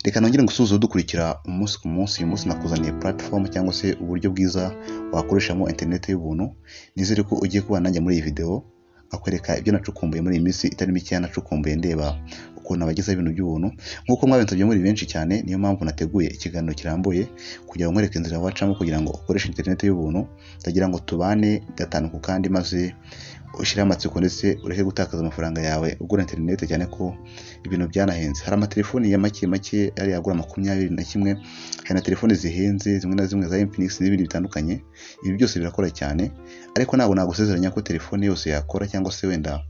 Reka nongere ngusuhuze udukurikira umunsi ku munsi. Uyu munsi nakuzaniye platform cyangwa se uburyo bwiza wakoreshamo internet y'ubuntu. Nizere ko ugiye kubana nanjye muri iyi video, nkakwereka ibyo nacukumbuye muri iyi minsi itari mikeya. Nacukumbuye ndeba ukuntu abagezaho ibintu by'ubuntu nk'uko mwabinsabye muri benshi cyane. Niyo mpamvu nateguye ikiganiro kirambuye kugira ngo nkwereke inzira wacamo kugira ngo ukoreshe internet y'ubuntu. Ndagira ngo tubane gatanu ku kandi, maze ushyire amatsiko ndetse ureke gutakaza amafaranga yawe ugura internet, cyane ko ibintu byanahenze. Hari amatelefoni ya make make yari agura 21, hari na telefoni zihenze zimwe na zimwe za Infinix n'ibindi bitandukanye. Ibi byose birakora cyane, ariko ntabwo nagusezeranya ko telefoni yose yakora cyangwa se wenda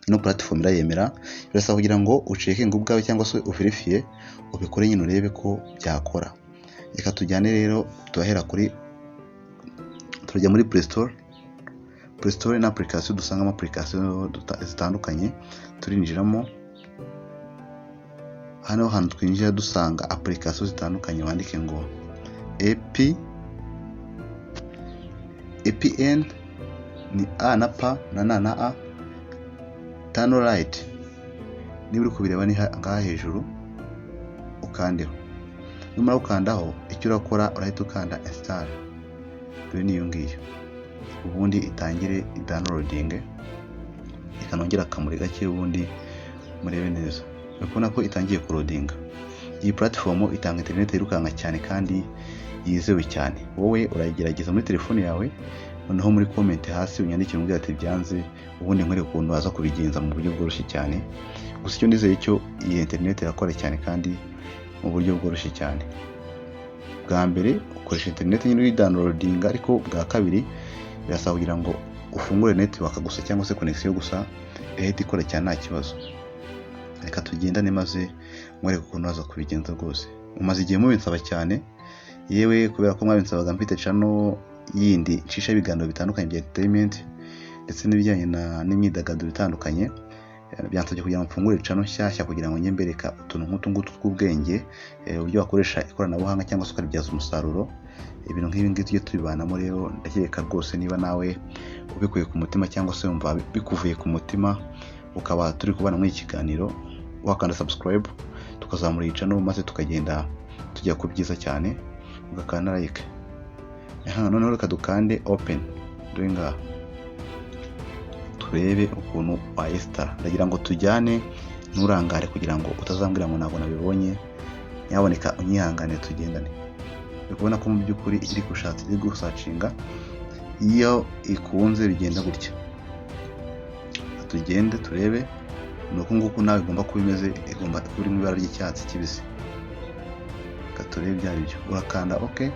ino platform irayemera. Birasaba kugira ngo ucheckinge ubwawe cyangwa se uverifiye, ubikore nyine urebe ko byakora. Reka tujyane rero. Turahera kuri, turajya muri Play Store. Play Store ni application dusangamo application zitandukanye. Turinjiramo hano hantu, twinjira dusanga application zitandukanye. Wandike ngo AP, APN, ni A na P na N na A, Tunnel Lite. Niba uri kubireba ni ngaha hejuru, ukandeho. Numara gukandaho, icyo urakora urahita ukanda install. Dore niyo ngiyo, ubundi itangire idownloading. Reka nongere akamuri gake, ubundi murebe neza. Uri kubona ko itangiye kuloadinga. Iyi platform itanga internet yirukanka cyane kandi yizewe cyane. Wowe urayigerageza muri telefone yawe, noneho muri comment hasi unyandikire umbwira ati byanze, ubundi nkwereke ukuntu waza kubigenza mu buryo bworoshye cyane. Gusa icyo nizeye cyo, iyi internet irakora cyane kandi mu buryo bworoshye cyane. Bwa mbere ukoresha internet nyine uyidownloadinga, ariko bwa kabiri birasaba kugira ngo ufungure network gusa cyangwa se connection gusa, ihita ikora cyane nta kibazo. Reka tugendane maze nkwereke ukuntu waza kubigenza rwose. Mumaze igihe mubinsaba cyane, yewe kubera ko mwabinsabaga mfite channel yindi ncisha ibiganiro bitandukanye bya entertainment ndetse n'ibijyanye n'imyidagaduro itandukanye, byansabye kugira ngo mfungure channel nshyashya kugira ngo njye mbereka utuntu nk'utu ngutu tw'ubwenge, uburyo wakoresha ikoranabuhanga cyangwa se ukaribyaza umusaruro. Ibintu nk'ibi ngibi tujye tubibanamo. Rero ndakeka rwose niba nawe ubikuye ku mutima cyangwa se wumva bikuvuye ku mutima, ukaba turi kubana muri iki kiganiro, wakanda subscribe tukazamura iyi channel, maze tukagenda tujya ku byiza cyane, ugakanda like. Aha noneho reka dukande open. Dore ngaha, turebe ukuntu wayinstalla. Ndagira ngo tujyane, nturangare kugira ngo utazambwira ngo ntabwo nabibonye. Nyaboneka unyihangane tugendane. Uri kubona ko mu by'ukuri iri gushatse, iri gusearchinga. Iyo ikunze bigenda gutya. Tugende turebe. Ni uku nguku nawe igomba kuba imeze, igomba kuba iri mu ibara ry'icyatsi kibisi. Reka turebe ibyo ari byo. Urakanda ok,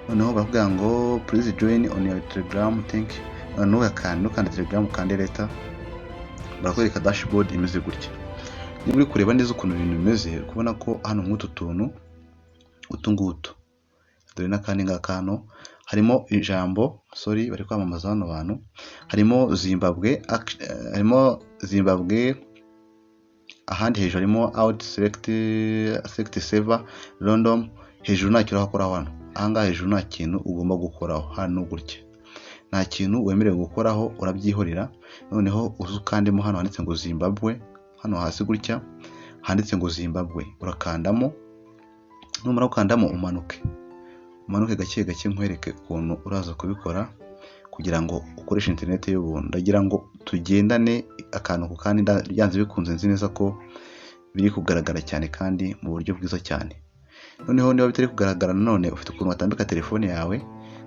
noneho barakubwira ngo "Please join on your Telegram, thank you." Ntugakande, ntukande Telegram, ukande later. Barakwereka dashboard imeze gutya. Niba uri kureba neza ukuntu ibintu bimeze, uri kubona ko hano nk'utu tuntu utu ngutu, dore n'akandi ngaka hano harimo ijambo, sorry, bari kwamamaza hano bantu, harimo Zimbabwe, harimo Zimbabwe, ahandi hejuru harimo out, select, select server, random. Hejuru ntacyo urakoraho hano. Ahangaha hejuru nta kintu ugomba gukoraho. Hano gutya nta kintu wemerewe gukoraho, urabyihorera. Noneho uze ukandemo hano handitse ngo Zimbabwe. Hano hasi gutya handitse ngo Zimbabwe, urakandamo. Numara gukandamo, umanuke, umanuke gake gake, nkwereke ukuntu uraza kubikora kugira ngo ukoreshe interineti y'ubuntu. Ndagira ngo tugendane akantu ku kandi. Byanze bikunze nzi neza ko biri kugaragara cyane kandi mu buryo bwiza cyane. Noneho niba bitari kugaragara nanone, ufite ukuntu watambika telefone yawe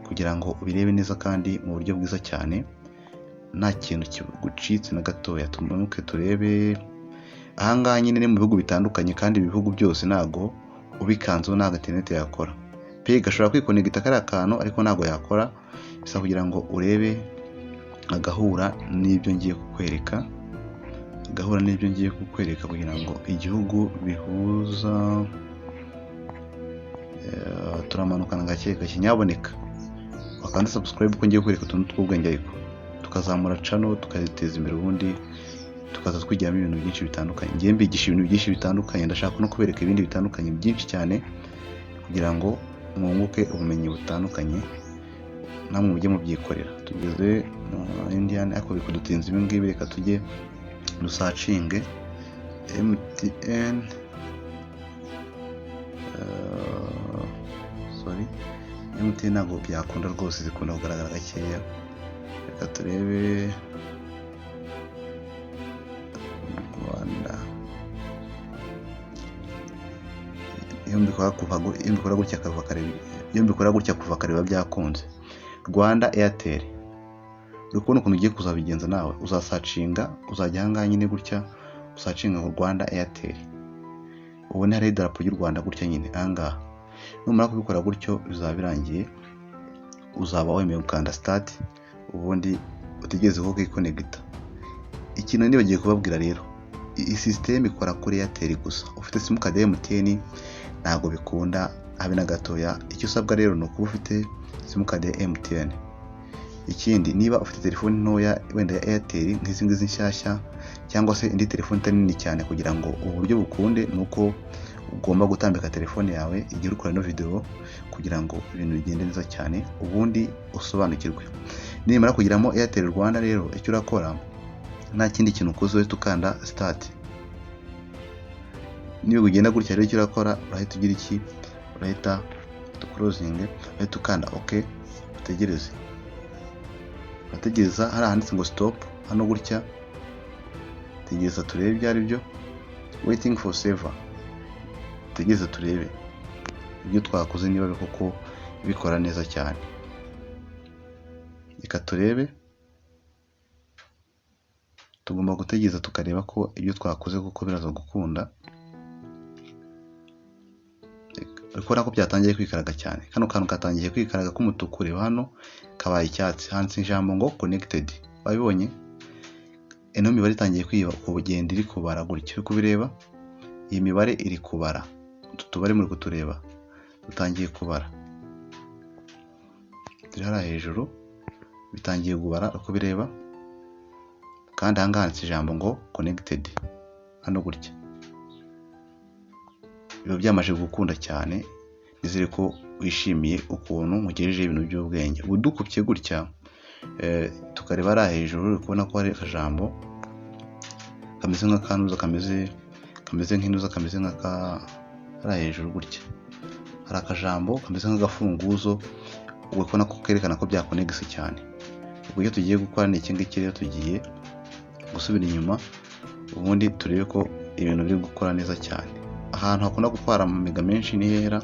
kugira ngo ubirebe neza kandi mu buryo bwiza cyane, nta kintu kigucitse na gatoya. Tumanuke turebe. Ahangaha nyine ni mu bihugu bitandukanye, kandi ibi bihugu byose ntago ubikanzeho ntabwo interineti yakora pe. Gashobora kwiconnecta kariya kantu, ariko ntabwo yakora. Bisaba kugira ngo urebe agahura n'ibyo ngiye kukwereka, agahura n'ibyo ngiye kukwereka kugira ngo igihugu bihuza. Turamanukana gake gake. Nyaboneka wakanda subscribe ko ngiye kwereka utuntu tw'ubwenge, ariko tukazamura channel, tukaziteza imbere, ubundi tukaza twigiramo ibintu byinshi bitandukanye. Ngiye mbigisha ibintu byinshi bitandukanye, ndashaka no kubereka ibindi bitandukanye byinshi cyane kugira ngo mwunguke ubumenyi butandukanye, namwe mujye mubyikorera. Tugeze mu Indian, ariko biri kudutinza ibi ngibi. Reka tujye dusearchinge MTN. MTN ntabwo byakunda rwose, zikunda kugaragara gakeya. Reka turebe Rwanda. Iyo mbikora gutya kava kare, iyo mbikora gutya kuva kare biba byakunze. Rwanda Airtel, uri kubona ukuntu ugiye kuzabigenza nawe? Uzasearchinga, uzajya ahangaha nyine gutya, usearchinga ngo Rwanda Airtel, ubone hariho idarapo ry'u Rwanda gutya nyine ahangaha. Numara kubikora gutyo bizaba birangiye, uzaba wemewe gukanda start, ubundi utegereze ko kiconnecta. Ikintu nibagiye kubabwira rero, iyi system ikora kuri Airtel gusa. Ufite simukadi ya MTN ntabwo bikunda habe na gatoya. Icyo usabwa rero ni ukuba ufite simukadi ya MTN. Ikindi, niba ufite telefoni ntoya wenda ya Airtel nk'izi ngizi nshyashya, cyangwa se indi telefoni itari nini cyane, kugira ngo ubu buryo bukunde ni uko ugomba gutambika telefone yawe igihe uri kureba ino video, kugira ngo ibintu bigende neza cyane, ubundi usobanukirwe. Nimara kugeramo Airtel Rwanda rero, icyo urakora nta kindi kintu ukoze, uhita ukanda start. Niba ugenda gutya rero, icyo urakora urahita ugira iki? Urahita tuclosinge, urahita ukanda OK, utegereze. Urategereza hari ahanditse ngo stop hano gutya. Tegereza turebe ibyo ari byo. Waiting for server. Tegereza turebe ibyo twakoze niba koko bikora neza cyane. Reka turebe. Tugomba gutegereza tukareba ko ibyo twakoze koko biraza gukunda. Uri kubona ko byatangiye kwikaraga cyane. Kano kantu katangiye kwikaraga k'umutuku, reba hano kabaye icyatsi, handitse ijambo ngo connected, wabibonye? Ino mibare itangiye kwiba kugenda iri kubara gutya, uri kubireba? Iyi mibare iri kubara, utu tubare muri kutureba dutangiye kubara, turi hariya hejuru, bitangiye kubara, uri kubireba? Kandi aha ngaha handitse ijambo ngo connected hano gutya, biba byamaze gukunda cyane. Nizere ko wishimiye ukuntu nkugejejeho ibintu by'ubwenge. Ubu dukubye gutya, tukareba hariya hejuru, uri kubona ko hari akajambo kameze nk'akanuza, kameze nk'inuza, kameze nk'aka hariya hejuru gutya, hari akajambo kameze nk'agafunguzo, uri kubona ko kerekana ko byaconnectise cyane. Ubwo icyo tugiye gukora ni iki ngiki rero: tugiye gusubira inyuma, ubundi turebe ko ibintu biri gukora neza cyane. Ahantu hakunda gutwara amamega menshi ni hera?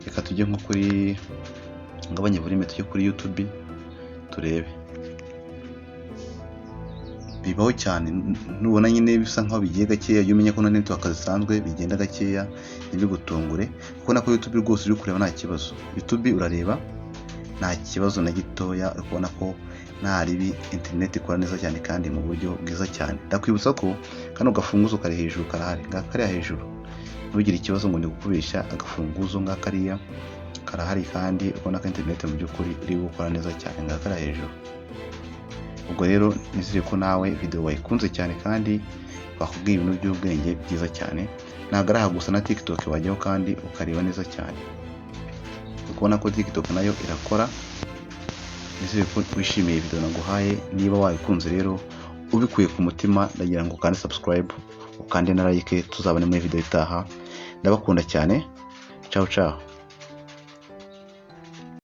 Reka tujye nko kuri, ngabanye volume, tujye kuri YouTube turebe. Bibaho cyane, nubona nyine bisa nkaho bigiye gakeya, jya umenya ko na network zisanzwe bigenda gakeya, ntibigutungure. Kuko na kuri YouTube rwose uri kureba nta kibazo. YouTube urareba nta kibazo na gitoya, uri kubona ko nta ribi, internet ikora neza cyane kandi mu buryo bwiza cyane. Ndakwibutsa ko kano gafunguzo kari hejuru karahari, ngaka kariya hejuru, ntugire ikibazo ngo ni gukubeshya. Agafunguzo ngaka kariya karahari, kandi ubona ko internet mu by'ukuri iri gukora neza cyane, ngaka kariya hejuru. Ubwo rero nizere ko nawe video wayikunze cyane kandi bakubwiye ibintu by'ubwenge byiza cyane. Ntabwo ari aha gusa, na TikTok wajyaho kandi ukareba neza cyane, uri kubona ko TikTok nayo irakora. Nizere ko wishimiye video naguhaye. Niba wayikunze rero ubikuye ku mutima, ndagira ngo ukande subscribe, ukande na like, tuzabane muri video itaha. Ndabakunda cyane, ciao ciao.